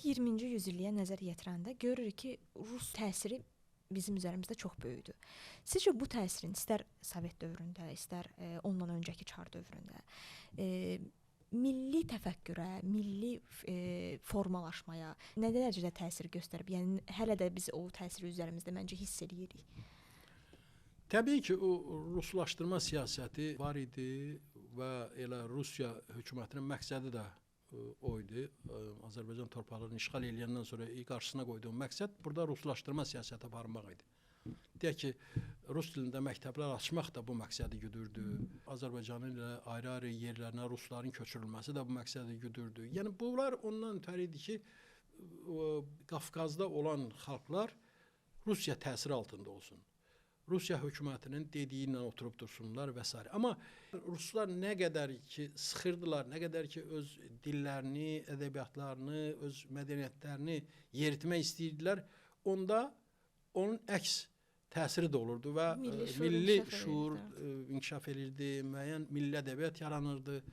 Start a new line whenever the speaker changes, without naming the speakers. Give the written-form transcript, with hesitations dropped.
20-ci yüzilliyə nəzər yetirəndə görürük ki, rus təsiri bizim üzərimizdə çox böyükdür. Sizcə bu təsirin istər Sovet dövründə, istər ondan öncəki Çar dövründə milli təfəkkürə, milli formalaşmaya nə dərəcədə təsir göstərib? Yəni hələ də biz o təsiri üzərimizdə məncə hiss eləyirik.
Təbii ki, o ruslaşdırma siyasəti var idi və elə Rusiya hökumətinin məqsədi də o idi. Azərbaycan torpaqlarını işğal eləyəndən sonra qarşısına qoyduğu məqsəd burada ruslaşdırma siyasəti aparmaq idi. Deyək ki, rus dilində məktəblər açmaq da bu məqsədi güdürdü. Azərbaycanın elə ayrı-ayrı yerlərinə rusların köçürülməsi də bu məqsədi güdürdü. Yəni bunlar ondan ötəri idi ki, Qafqazda olan xalqlar Rusiya təsiri altında olsun. Rusiya hökumətinin dediyi ilə oturub dursunlar və sair. Amma ruslar nə qədər ki sıxırdılar, nə qədər ki öz dillərini, ədəbiyyatlarını, öz mədəniyyətlərini yeritmək istəyirdilər, onda onun əks təsiri də olurdu və
Milli şuur
milli
inkişaf
şuur
eləyirdi.
inkişaf elirdi, müəyyən milli ədəbiyyat yaranırdı.